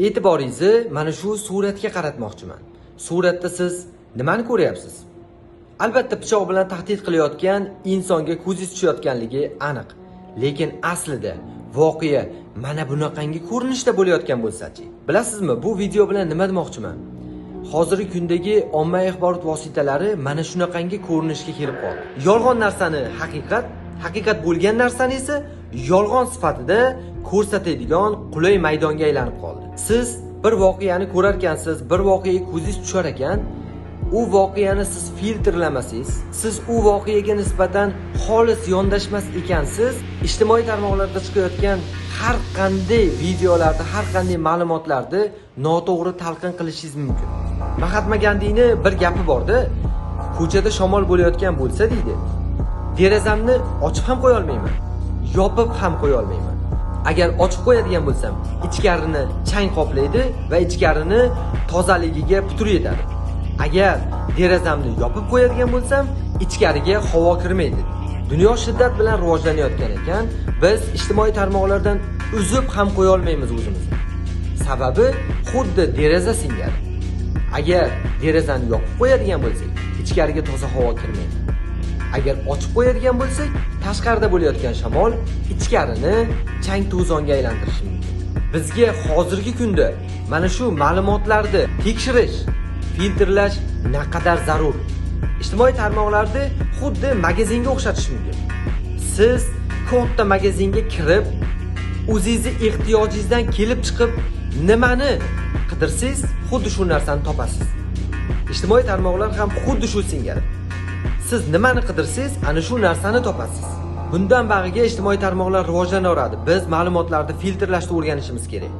E'tiboringizni mana shu suratga qaratmoqchiman. Suratda siz nimani ko'ryapsiz? Albatta, pichoq bilan tahdid qilayotgan insonga ko'zingiz tushayotganligi aniq. Lekin aslida voqea mana bunaqangi ko'rinishda bo'layotgan bo'lsa-chi? Bilasizmi, bu video bilan nima demoqchiman? Hozirgi kundagi ommaviy axborot vositalari mana shunaqangi ko'rinishga kelib qoldi. Yolg'on narsani haqiqat, haqiqat bo'lgan narsani esa yolg'on sifatida ko'rsatadigan qulay maydonga aylanib qoldi. Siz bir voqeani ko'rarkansiz, bir voqeaga ko'zingiz tushar ekan, u voqeani siz filtrlamasangiz, siz u voqeaga nisbatan xolis yondashmas ekansiz, ijtimoiy tarmoqlarda chiqayotgan har qanday videolarda, har qanday ma'lumotlarni noto'g'ri talqin qilishingiz mumkin. Mahatma Gandini bir gapi borda, ko'chada shamol bo'layotgan bo'lsa deydi, derazamni ochib ham qo'ya olmayman, yopib ham qo'ya olmayman. Agar ochib qo'yadigan bo'lsam, ichkarini chang qoplaydi va ichkarini tozaligiga putur yetadi. Agar derazamni yopib qo'yadigan bo'lsam, ichkariga havo kirmaydi. Dunyo shiddat bilan rivojlanayotgan ekan, biz ijtimoiy tarmoqlardan uzib ham qo'ya olmaymiz o'zimizni. Sababi xuddi deraza singari. Agar derazani yopib qo'yadigan bo'lsak, ichkariga toza havo kirmaydi. Agar ochib qo'yadigan bo'lsak, tashqarida bo'layotgan shamol ichkarini chang to'zonga aylantirishi mumkin. Bizga hozirgi kunda mana shu ma'lumotlarni tekshirish, filtrlash naqadar zarur. Ijtimoiy tarmoqlarni xuddi magazinga o'xshatish mumkin. Siz katta magazinga kirib, o'zingizni ehtiyojingizdan kelib chiqib nimani qidirsangiz, xuddi shu narsani topasiz. Ijtimoiy tarmoqlar ham xuddi shu singari. Siz nimani qidirsangiz, ana shu narsani topasiz. Bundan bag'iga ijtimoiy tarmoqlar rivojlanaveradi. Biz ma'lumotlarni filtrlashni o'rganishimiz kerak.